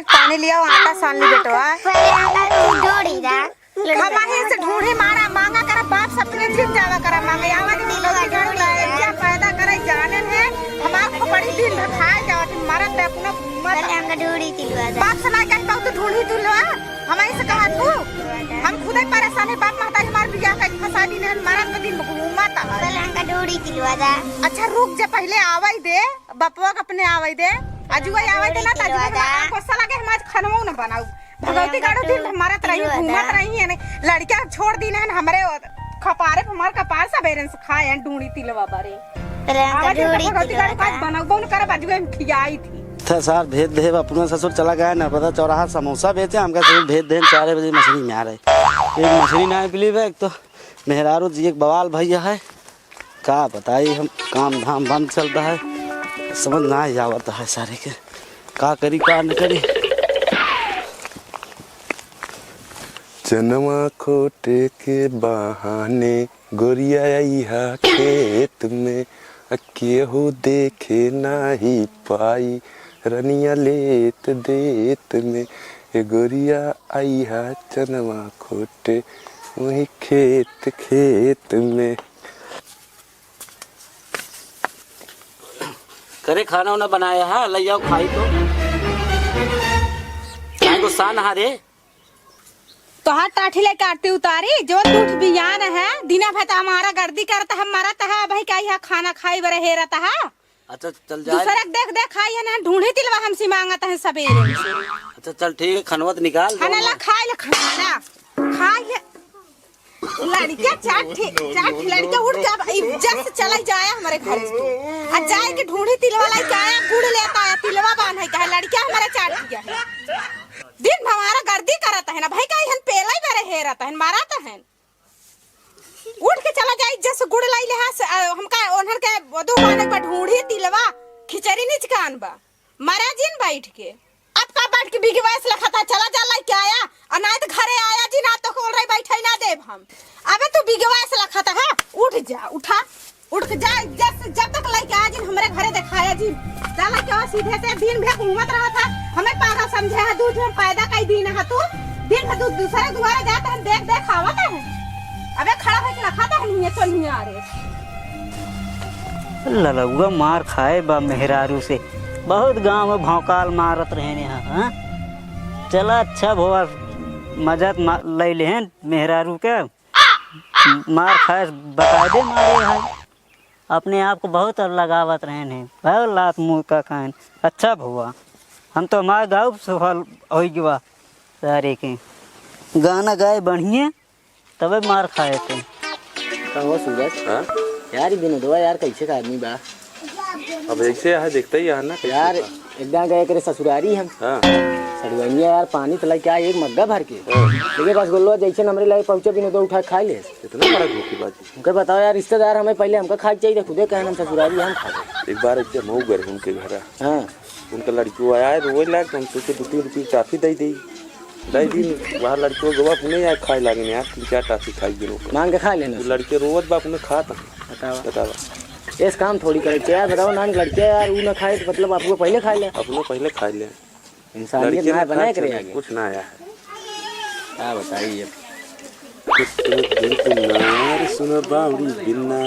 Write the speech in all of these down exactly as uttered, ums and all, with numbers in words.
पानी लियाओ, आटा सान ली बेटवा। पहले आटा तू जोड़ी दा। हम आही से ढूंढी मारा, मांगा करा, बाप सपने जिन जावा करा, मांगे आवा जो लड़की गाड़ी लाए, क्या पैदा करे जाने है, हमार खोपड़ी दिन भर खाए जावा, तुम मारा ते अपना मत। पहले हमका ढूंढी तिलवा दा। बाप से ना कह पाऊ तो ढूंढी तिलवा, हम ऐसे कहा तू, हम खुदे परेशान है, बाप महतारी हमार बियाह कर फंसा दी नहीं, मारा तो दिन भर घूमा ता। पहले हमका ढूंढी तिलवा दा। अच्छा रुक जा, पहले आवाई दे, बपवा के अपने आवाई दे, अजुआ आवाई दे ना, ढूंढी तिलवा दा। आग गुस्सा लगे, हम आज खानवा न बनाऊ। भगवती गाड़ो दिन भर मारत रही, घूमत रही है, लड़का छोड़ दी ना हमरे कपारे पे, हमार कपार सबेरन से खाए हैं ढूंढी तिलवा बारे। आवाज तो भगवती गाड़ो का बनाऊ, बोल कर बाजू में खियाई थी। था सार भेज दे, अपना ससुर चला गया ना, पता चौराहा समोसा बेचे, हमका ससुर भेज दे, चार बजे मछली में आ रहे। एक मछली ना मिली बे, एक तो मेहरारू जी एक बवाल भैया है, का बताई हम, काम धाम बंद चलता है, समझ ना ही आवत है सारे के, का करी का न करी। चनवा खोटे के बहाने गोरिया अइहा खेत में, आ केहू देखे नाही पाई रनिया लेत देत में। ए गोरिया अइहा चनवा खोटे वही खेत खेत में। करे खाना उना बनाया है, ले जाओ खाई तो। काय गुस्सा ना रे। तोहार टाठी लेके आरती उतारी, जो तू उठ बियान है, दिना भर त हमारा गर्दी करत है, हम मरत है, भाई का यहाँ खाना खाई बरे हेरत है। अच्छा चल जाए। दूसरा के देख देख खाई है ना, ढूंढी तिलवा हमसे मांगत है सबेरे। अच्छा चल ठीक है, खनवत निकाल दो खाना ला ना। खाई ले खाना, खाई ले। लड़किया चार ठे, चार ठे लड़किया उठ के अब इज्जत से चला जाए हमारे घर से। आ जाए के ढूंढी तिलवा लाई जाए, गुड़ लेता है, तिलवा बांध है, कहे लड़किया हमारा चार ठे है। दिन भर हमारा गर्दी करत है ना भाई, का हन पेला ही बरे हेरत है, मारत है। उठ के चला जाए, इज्जत से गुड़ लाई ले हाथ से, आ, हमका ओनहर के दो बाने पर ढूंढी तिलवा, खिचड़ी निचकान बा। मरा जिन बैठ के। अब का बैठ के बिगवास लखता, चला जा लइके आया, आ नाहीं त घरे आया जिन, ना तो खोल रही बैठे ना देब हम। अबे तू बिगवास लखता है, उठ जा, उठा, उठ के जा, जब, जब तक लइके आया जिन हमरे घरे देखाया जिन। जा लइके आवा सीधे से, दिन भर घूमत रहत है, हमें पागल समझे है, दूध में पैदा कई दिन है तू, दिन भर तू दूसरे दुआरे जात है, देख देख आवत है। अबे खड़ा होके लखता है, नहीं है तो नहीं आ रहे। ललउआ मार खाए बा मेहरारू से, बहुत गाँव में भौकाल मारत रहेन यहाँ, हाँ? चला अच्छा भवा, मजा त मा-, लइ लेहेन मेहरारू के, मार खाए से बकायदे मारे है। अपने आप को बहुत लगावत रहेन है, बहुत लात मुँह का खाएन। अच्छा भवा, हम तो हमारे गाँव से सफल होइ गवा सारे के। गाना गाए बढ़िया, तबे मार खाए थे। का हो सूरज? हाँ? यार, ई विनोदवा यार, कैसे का आदमी बा? अब ऐसे यहाँ देखते ही यहाँ ना, कैसे यार, बा? एक दान गए करे ससुरारी हम। हाँ। सड़ुआनिया यार, पानी तो लेके आए एक मग्गा भर के। हाँ। लेकिन रसगुल्ला जैसे हमरे लगे पहुँचे, विनोदवा उठा के खा ले। इतना बड़ा धोखेबाजी। उनके बताओ यार, रिश्तेदार हमें पहले हमका खाए के चाहिए, खुदे कहेन हम ससुरारी हम खा ले। एक बार एक जब मऊ गए उनके घर। हाँ। उनका लड़कियों आया है, रोए लाग, तो हम सोचे दो तीन रुपये की टाफी दे दी। दे दी, वहाँ लड़कियों गवा अपने यार खाए लागे यार, तीन चार टाफी खाई गिनो। मांग के खा लेना। वो लड़के रोवत बा अपने खात हैं। बतावा। बतावा। इस काम थोड़ी करे के यार, बताओ ना, लड़के यार, वो ना खाए तो मतलब आप वो पहले खा ले। अपने पहले खा ले। इंसानियत लड़के ना ना बनाए खाए करे चले, आगे। कुछ ना आया है। का बताई अब? कुछ तो दिल के नार सुना बावड़ी बिन्ना।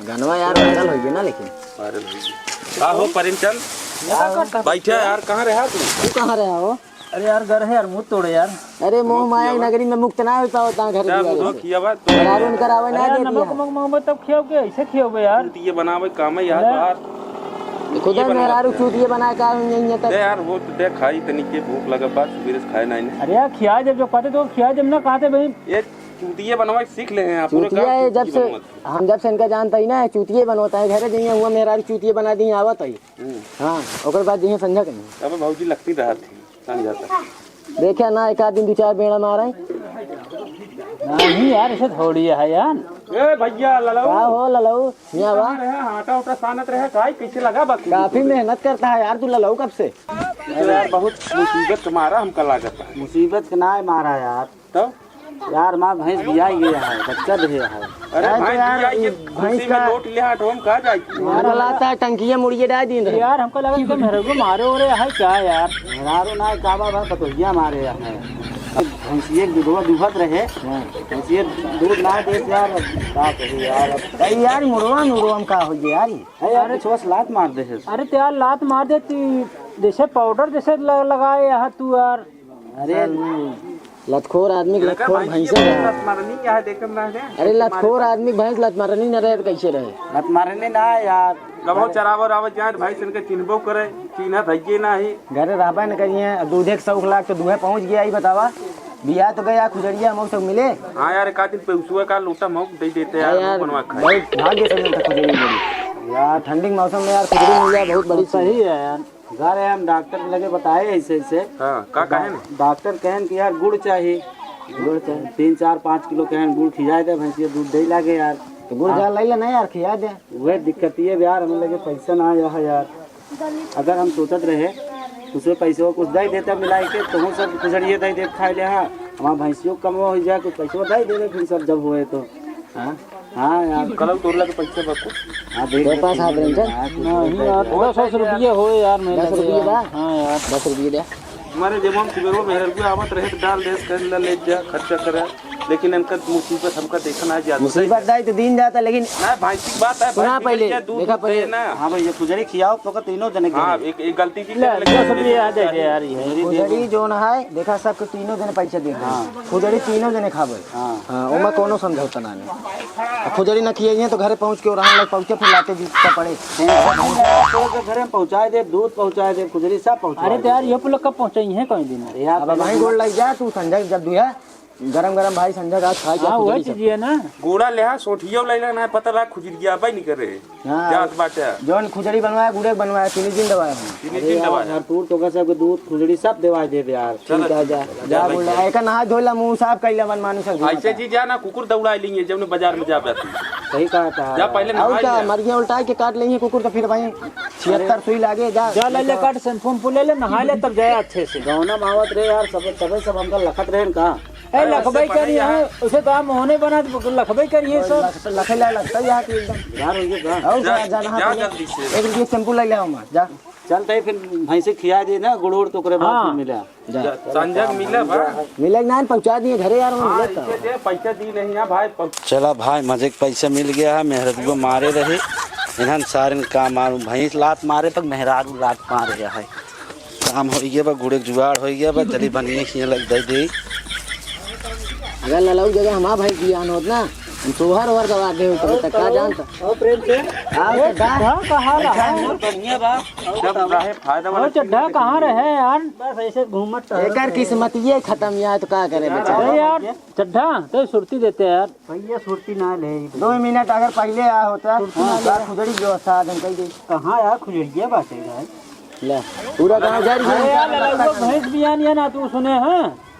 गनवा यार वायरल होइए ना, लेकिन। वायरल होइए। का हो प्रेमचंद? का हो? बैठा यार, कहाँ रहा तू? तू कहाँ रहा हो? अरे यार, घर है यार, मुंह तोड़े यार। अरे मोह माया नगरी में मुक्त ना हो पावत ना घर क्या दुआरे मुंह से। खियावा तो? यार उनकर आवे ना अरे यार, दे नमक दिया। मक मक तब खियाओ के, ऐसे खियाओ बे यार। ये बनावे काम है यार, ले। बाहर। खुदा ये मेहरारू बनाते हैं। चूतिए बनाए का हुई नहीं है तब। दे यार, वो तो दे खाई तनी के भूख लगा बा, सुबह से खाए नहीं ने। अरे यार, खिया जब जो कहते तो खिया जब ना कहते भाई। ये चूतिए बनवा के सीख ले हैं आप, पूरा चूतिया गाँव है, जब चूतिए से बनवा के। हम जब से इनका जानता ही ना है, चूतिए बनवाता है, घरे जइए हुआ मेहरारू चूतिए बना दी आवत है। हम्म। हाँ, ओकर बाद जइए संझा कहीं। अबे भौजी लगती रहत थी, संझा तक। देखा ना, एक आध दिन दो चार बेड़ा मारे। नहीं यार, ऐसे थोड़ी है यार। ए भैया, ललऊ। का हो ललऊ? यहाँ बा। कहाँ रहे? आटा उटा सानत रहे, काई कैसे लगा बा? काफी मेहनत करता है यार तू ललऊ कब से। अरे यार, बहुत मुसीबत के मारा हमका लागत है। मुसीबत के ना है मारा यार। तो? यार, हमार भैंस बियाई गया है, बच्चा दे है। अरे अरे तो भाई, यार, बियाई के ई भैंस खुशी में का लोट ले हाथ, हम कहाँ जाई? यार, लाता है, टंकिया मुड़िए डाल दीन रहे। यार, हमका लगा कि मेहरारू मारे हो रहे है क्या यार? मेहरारू ना, का बा, बा, पतोहिया मारे है। अब भैंसिए के दूधवा दुहत रहे, हाँ। भैंसिए दूध ना दे यार, अब का कही यार, अब अरे यार, मुड़वा, मुड़वा में का हो गया यार? अरे यार, कुछ बस लात मार दे है। अरे तो यार, लात मार दे तू, जैसे पाउडर जैसे ल-, लगाए यहाँ तू यार। अरे, लतखोर आदमी के लतखोर भैंसे रहे। लत मारनी क्या है, देखत ना है। अरे, लतखोर आदमी भैंस लत मारनी न रहे तो कैसे रहे? लत मारनी ना यार। कबहू चरावो रावत जाए, भैंस इनके चिन्हबो करे, चिन्हत हइये नाही। घरे रहबे न करिए, अब दूधे के शौक लाग तो दूहे पहुँच गया, ई बतावा। बिया तो गया, खुजरिया मौसम मिले। हाँ यार, एक आध दिन पैसुआ का लोटा मौक दे देते यार, हाँ यार, बनवा खाए। बहुत भाग्य से मिलता खुजरी बड़ी। यार, ठंडी के मौसम में यार, खुजरी मिल जाए, बहुत बड़ी चीज। सही है यार। जा रहे हम डॉक्टर के लगे, बताए ऐसे ऐसे। हाँ, का कहेन? डॉक्टर कहेन कि यार गुड़ चाही, गुड़ चाही, तीन, चार, पाँच किलो कहेन गुड़ खियाए दे, भैंसिया दूध दे लागे यार। तो गुड़ हाँ। जा लैला ना यार, खिया दे। वह दिक्कत ये यार, हमें लगे पैसा ना आया है यार। अगर हम सोचत रहे, उसमें पैसे कुछ दे देता मिला के, तो हम सब खुजरिए दे दे खाए ले, हाँ, हमारा भैंसियों कमवा हो जाए, कुछ पैसों दे देवे फिर सब जब होए तो। हाँ? हाँ यार। कलम तोड़ला के पैसे बा कुछ? हाँ, देख तोरे पास हाथ रंजन? हाँ, कुछ नहीं यार, दस, दस रुपये हो यार, मेरे दस लगे रुपये यार। बा? हाँ यार। दस रुपये दे। हमारे जब हम सुबह मेहररुआ आवत रहे तो डाल देस, कर ला, ले जा, खर्चा करे। लेकिन इनका मुसीबत हमका देखा ना जाता। मुसीबत दाई तो दिन जाता, लेकिन ना, भाई की बात है, सुना भाई की पहले, लड़कियाँ दूध देखा दूध पहले। दे ना। हाँ भैया, खुजरी खियाओ, तो का तीनों जने हाँ, खियाओ। एक, एक गलती की ले, क्या लगे? दस रुपये आ जाए यार, ये। खुजरी दे दो। खुजरी जोन है, देखा सबके तीनों जने पैसा दे दे। हाँ। खुजरी तीनों जने खाबे। हाँ। हाँ, ओमा कोनो समझौता ना नहीं। आ खुजरी ना खियाइए तो घरे पहुँच के ओरहन लग पहुँचे, फिर लाते जूता पड़े। तो घरे हम पहुँचाए दे, दूध पहुँचाए दे, खुजरी सब पहुँचाए अरे दे। तो यार, ये पुलक कब पहुँचाई है कोई दिन? यार, अब पहले भाई गोड़ लग जा, तू संझा जब दुहा, गरम गरम भाई संझा का खाए के हाँ, वही खुजरी सब। चीज है ना। गोड़ा ले आ, सोठियो ले लेना है, पता लगा खुजरिया भाई नहीं करे। हाँ। जात बाटे। जौन खुजरी बनवाया, गुड़े बनवाया, तीन दिन दवाया हम। तीन अरे दिन यार, दवाया। भरपूर तो का सबके दूध, खुजरी सब देवाए देबे यार। चल, ठीक है, जा, चल, जा जा, बोल रहा है। एका नहा धोला, मुंह साफ कैला, मन मानुस है, ऐसे घूमता। जी जा ना, कुकुर दौड़ाए लेंगे, जब ने बाजार में जा बैठी। सही कहा था। जा पहले और नहा क्या, ले। मरिया उल्टा के काट लेंगे कुकुर, तो फिर वहीं छिहत्तर सुई लागे, जा। जा ले, ले, काट, शैम्पू उम्पू ले ले, नहा ले, तब जाए अच्छे से। गौना मावत रहे यार, सब, सबे सब हमका लखत रहे का? ए, अरे, लखबई उससे करिए, पहले हैं, उसे तो हम होने बना, तो लखबई करिए, सर। लख-, लखे ला लगता है यहाँ की एकदम। यार, उनके घर। और जा, जा, जा, नहा जा पहले। जल्दी से। एक रुपये शैम्पू ले ले, हम जा। चलते ही फिर भैंसे खिया दे ना, गुड़ उड़ तो ओकरे बाद हाँ। फिर मिला। जा। जा, संजय मिले बा। मिले ना, पहुँचा दिए घरे यार, हम हाँ, मिले इसे तो। दे, पैसा दी नहीं है भाई, पहुँच- चला भाई, मजे के पैसा मिल गया है, मेहररुआ मारे रहे, इन्हन सारे काम मारू, भैंस लात मारे, पर मेहरारू लात मारे है। काम हो गया बा, गुड़े के जुगाड़ हो गया बा, चली बनिए खिए लग दे दे। अगर ललऊ जगह हमार भाई बियान होत ना, हम सोहर ओहर गवा दे, तब तक का जानता। और प्रेम से? आओ चड्ढा। हाँ, कहाँ रहा? अच्छा, बहुत बढ़िया बा। जब रहे फायदा वाला और चड्ढा चीज कहाँ रहे यार? बस ऐसे घूमत टहलत एकर रहे। किस्मतिये खत्म यार, तो का करे बेचारा। अरे यार, चड्ढा, तो सुरती देते यार। भैया सुरती ना ले। दो मिनट अगर पहले आया होता, सुरती ना ले। खुजड़ी व्यवस्था आज हम कह दे। कहाँ यार खुजड़िया बाटे भाई? ले, पूरा गाँव जारी अरे है। यार, ललऊ भैंस बियान या ना तू सुने हैं?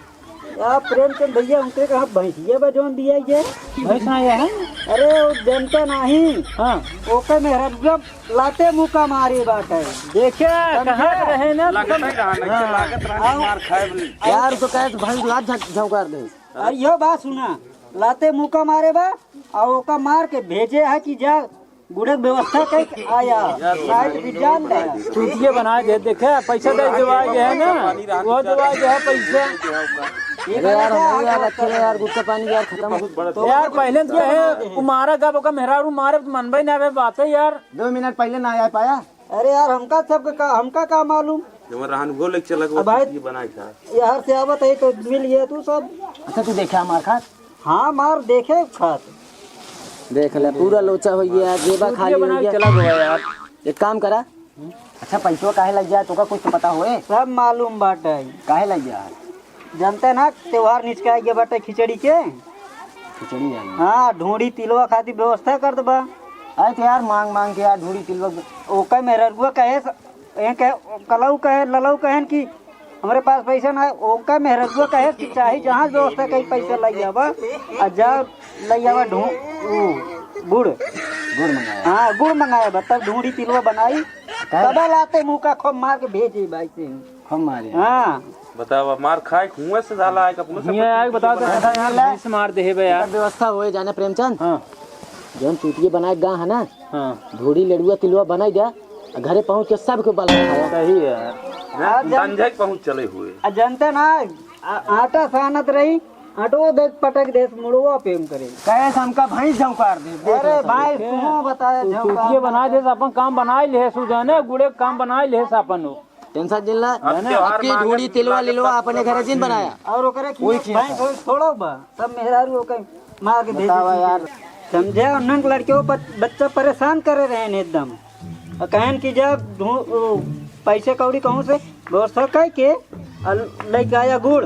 यार प्रेमचंद भैया, उनके कहा भैंसिया बा जौन बियाई है। भैंस ना है? अरे, वो जनता नहीं। हाँ। ओके मेहररुआ लाते मुका मारे बाटे। देखे, समझे? कहाँ रहे ना? लगता ही रहा, नहीं तो हाँ। लागत रहा, आओ। मार खाए भी नहीं। यार, तो कहे तो भैंस लात झक-, झौंकार दे। अरे, यो बात सुना, लाते मुका मारे बा, और ओका मार के भेजे है कि जा, गुड़े के व्यवस्था कइके आया, साइड भी जान ले। चूतिया बनाए दे, देखे, पैसा दे देवाए गए है ना, वो देवाए गए है पैसा। अरे यार, हम यार रखे रहे यार, गुटखा पानी यार खत्म। तो यार, पहले तो कहे, वो मारा गब, ओका मेहरारू मारे, तो मनबे ना बे बात है यार। दो मिनट पहले ना आ पाया। अरे यार, हमका सबके का, हमका का मालूम? जब रहन वो लेके चला गया, अब भाई, ये बनाए था। यार से आवत है तो मिल गया तू सब। अच्छा, तू देखे हमार खात? हाँ, मार देखे खात। देख ले, पूरा लोचा हो गया, जेबा वीडियो खाली हो बना के गया। चला गया यार। एक काम करा, अच्छा, पैसवा काहे लग जाए, तोका कुछ तो पता होए? सब मालूम बाटे। काहे लग जाए? जानते ना, त्योहार निचका गया बाटे खिचड़ी के। खिचड़ी आई। हाँ, ढोंढ़ी तिलवा खातिर व्यवस्था कर देबा। अरे तो यार, मांग मांग के यार, ढोंढ़ी तिलवा। ओके मेहररुआ कहे स-, ए कहे, कलऊ कहे, ललऊ कहेन कि हमरे पास पैसा ना है, ओका मेहररुआ कहे कि चाहे जहाँ व्यवस्था कई पैसा लई आवा, आ जा लई आवा ढो-, ऊ, गुड़। गुड़ मंगाया। हाँ, गुड़ मंगाया बा, तब ढोंढ़ी तिलवा बनाई, काहे? तब लाते मुका खूब मार के भेजे भाई से। खूब मारे। हाँ। बतावा, मार खाए हुए से साला आए, अपने से हियाँ आए, बताओ तो, पता है यार, भैंस मार दे है बे यार। व्यवस्था होए जाने प्रेमचंद। हाँ। जौन चूतिए बनाए गा है ना, हाँ। ढूढ़ी लड़ुआ तिलवा बनाई द्या, घरे पहुँच के सबके बल खावा। सही है यार। ना, आप जान- संजय पहुँच चले हुए। आ, जानते ना, आ-, आटा सानत रही, आटो देख पटक देस, मुड़वा पेम करे। कहे से हमका भैंस झंकार दे, देख अरे लो भाई, साले। तू बताए तू झंकार चूतिए बना दे, अपन काम बनाई ले, सु जाने, गुड़े काम बनाई ले, अपन हो। टेंशन जिन ला, अब ना? त्योहार अबकी मांगे ढूढ़ी तिलवा लागे लिलवा सब अपने घरे जिन बनाया। और ओकरे कोई खिया चीज भैंस का। होई थोड़ो बा, सब मेहरारू ओके मार के भेज बतावा देती। यार। समझे, उन्हन के लड़के वो बच-, बच्चा परेशान करे रहे हैं एकदम। और कहन कि जब ढू-, ओ, पैसे कौड़ी कहूँ से व्यवस्था कइ के, और लेके आया गुड़,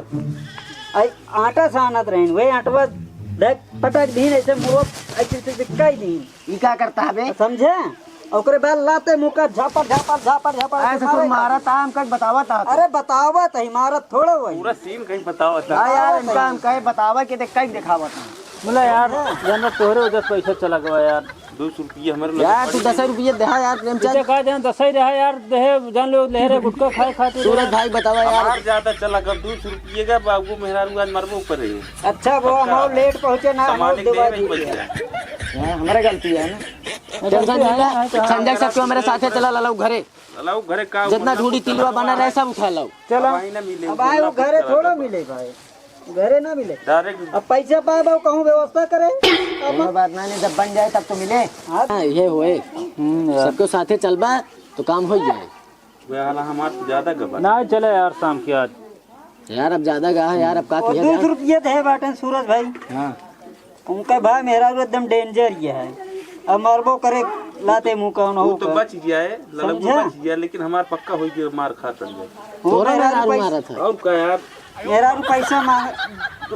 आई आटा सानत रहेन, वही आटवा देख पटक दीन, ऐसे मुड़ो, ऐसे, ऐसे, ऐसे कइ दीन। ई का करता हबे? समझे? ओकरे बाद लाते मुका झापड़, झापड़, झापड़, झापड़, ऐसे ऐसे तू मारे मारा का। था, हम कहीं बतावा था। अरे बतावा तो, मारत थोड़ा वही। पूरा सीन कहीं बतावा था। हाँ यार, बतावा इनका तो। हम कहीं बतावा कि देख, कहीं दिखावा था। बोला यार, हाँ। जान तोहरे वजह से पैसा चला गवा यार। दो सौ रुपये हमारे लगे यार, तू पड़े दस हैं। रुपये देहा यार, प्रेमचंद। इसे कहा जान दस ही रहा यार, देहे, जान लो, ले रहे गुटखा खाए खातिर सूरज यार। भाई बतावा यार। हमार ज्यादा चला गवा, दो सौ रुपये का बाबू मेहरारू आज मरबो करे। अच्छा, वो पक्का। हम लेट पहुँचे ना, सामान हम एक दे दे भाई नहीं दे बच दिया। गया। हाँ, हमारा गलती है ना। टेंशन नहीं ला, संजय सब क्यों मेरे साथे चला, लाओ घरे। लाओ घरे का जितना मतलब ढूढ़ी तिलवा बना रहे, सब उठा लाओ। चलो। अब आई ना मिले, अब आए वो बोलना घरे पड़ता थोड़ा था। मिले भाई, घरे ना मिले। Direct अब पैसा पाए बा, कहूँ व्यवस्था करे। कोनो बात ना, नहीं, जब बन जाए तब तो मिले। हाँ। हाँ, ये होए। हम्म, यार। सबके साथे चलबा तो काम हो जाए। वे हाल हमार तो ज्यादा गबा। ना चले यार, शाम के आज। यार, अब ज्यादा गा है यार, अब का और किया दो सौ जाए? रुपये दे बाटन सूरज भाई। हाँ। उनका भाई मेहरारू एकदम danger ये है। अब मरबो करे लाते मुँह का, वो तो बच गया है, ललगू समझा? बच गया, लेकिन हमार पक्का हो गया, मार खा संजय। वो तोरा मेहरारू मेहरारू पैस-, मारत है। और का यार? मेहरारू पैसा मांग,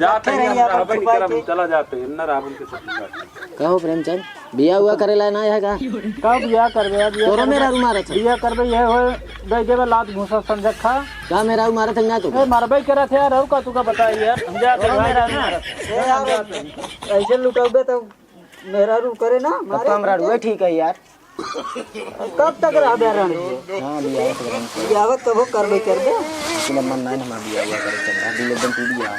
जाते रखे ही रही हम आप रहबे नहीं छुपा करब, के। चला जाते हैं, न रहबे के साथ जाते हैं। कहो प्रेमचंद, बिया हुआ करे ला ना है का? कब बिया करबे यार, बिया तोरो करबे। मेहरारू मारत है। बिया करबे, ये हो, दे देबे लात घूसा संजय खा। का मेहरारू मारत है ना तो? ए, मरबे करत है यार, और का तू का बताई यार? हम जाते हैं, भाई, जाते हैं। ए यार, ऐसे लुटौबे तो मेहरारू करे ना, तब मारे तो हम रड़ुए ठीक है यार। कब तक रहबे रड़ुए? हाँ, बियाह तो करबे। बियाह कबो करबे करबे। लेकिन अब मन नहीं हमारा बियाह हुआ करे चल रहा, दिल एकदम टूट गया।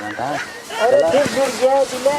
जानता है? अरे, दिल जुड़ गया है, दिले।